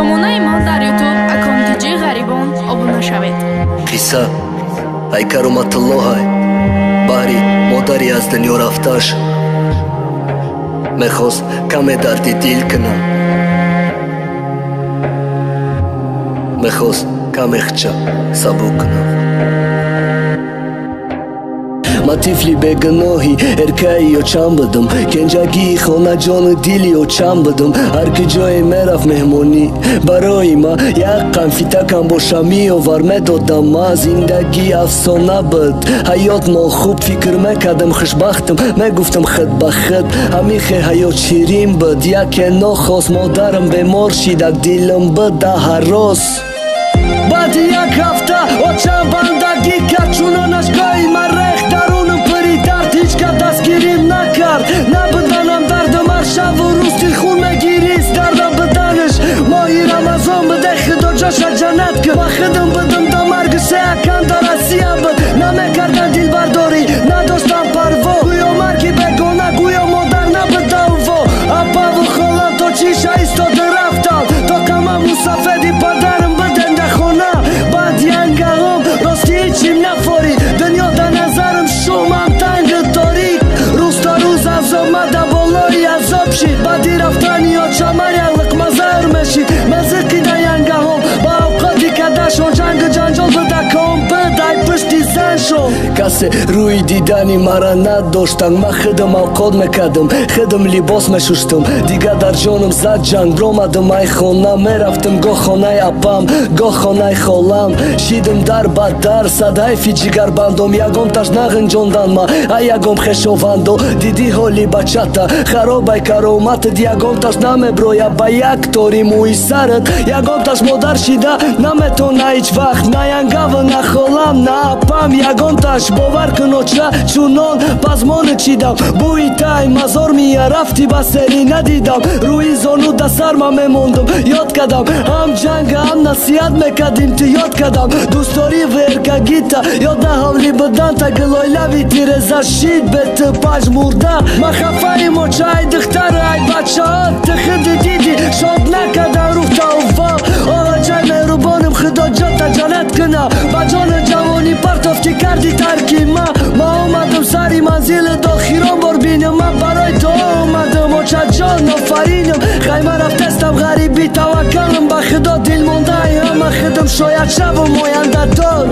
Сомонаи мо дар YouTube аккаунти Ғарибон обуна шавед. Қисса ай Кароматуллоҳай, баҳри модари аз дунё рафташ мехост каме дарди дил кунам, мехост каме хча сабук кунам. Ма тифли бегуноҳи эркаи очам будам, кенҷагии хона ҷону дили очам будам. Ҳар ки ҷое мерафт меҳмонӣ барои ма як қанфитакам боша меовар медодам. Ма зиндагӣ афсона буд, ҳаёт нохуб, фикр мекардам хушбахтам, мегуфтам худ ба худ ҳамихе ҳаёт ширин буд. Яке нохост модарам бемор шидак, дилам буд да ҳарос. Баъди як ҳафта очам бандагӣ кард, чунонаш гоҳи ман рехт дарунам пури дард. Ҳеҷ кас дастгирим накард, набуданам дардам ҳар шаву рӯз дилхун мегирист дардам буданаш. Моҳи Рамазон буде, худо ҷоша ҷаннат кун. Ма худам будам да марги се акам дар Россия буд. Намекардам дилбардорӣ, надоштам парво, гӯё марги бегона, гӯё модар набудам во. Апаву холам то чиша истода рафтам, то кама мусафеди падарам будем дар хона. Баъд янгаҳом рости ҳичим нафорид, дунё дар назарам шумам тангу торик. Рӯз то рӯз азоб мада болои азоб шид, баъди рафтани очамар як луқма заҳр мешид. Мазиқида янгаҳом ба авқоти кадашон, ҷангу ҷанҷол буда ком буд ай пушти заншон. Касе рӯи дидани мара надоштанд, ман худам авқот мекардам, худам либос мешуштам. Дигар дар ҷонам зад ҷанг, бромадам ай хона, мерафтам гоҳ хонаи апам, гоҳ хонаи холам. Шидам дар ба дар, сад ҳайфи ҷигарбандом, ягонташ нағинҷондан ма ай ягон хешовандо. Дидӣ ҳоли бачата харобай кароматат, ягонташ намеброя ба як тори мӯи сарат. Ягонташ модар шида наметона ҳеҷ вақт, на янгаву на холам, на апам. Ягонташ бовар кун оча чунон пазмони чидам, бӯи тай мазор мия рафти ба серӣ надидам. Рӯи зону да сарма мемондам, ёд кардам ҳам ҷанга ҳам насиҳат мекардим, ту ёд кардам дӯстдорӣ ва эркагита, ёда ҳавли буданта гилойлави тиреза шид бе ту пажмурда. Ма хафаим оча ай духтара ай бачаҳо, ту худи дидӣ шод накардан рӯҳтаува. Оҳаҷай меҳрубоним, худо ҷота ҷаннат куна, ба ҷону ҷавонӣ партофтӣ карди тарки ма. Ма омадам сари манзили дохирон бор бинам, ман барои дуо омадам очаҷон офаринам. Хайма рафтастам ғарибӣ, таваккалам ба худо, дилмондаи ҳама худам, шояд шавам ояндадор.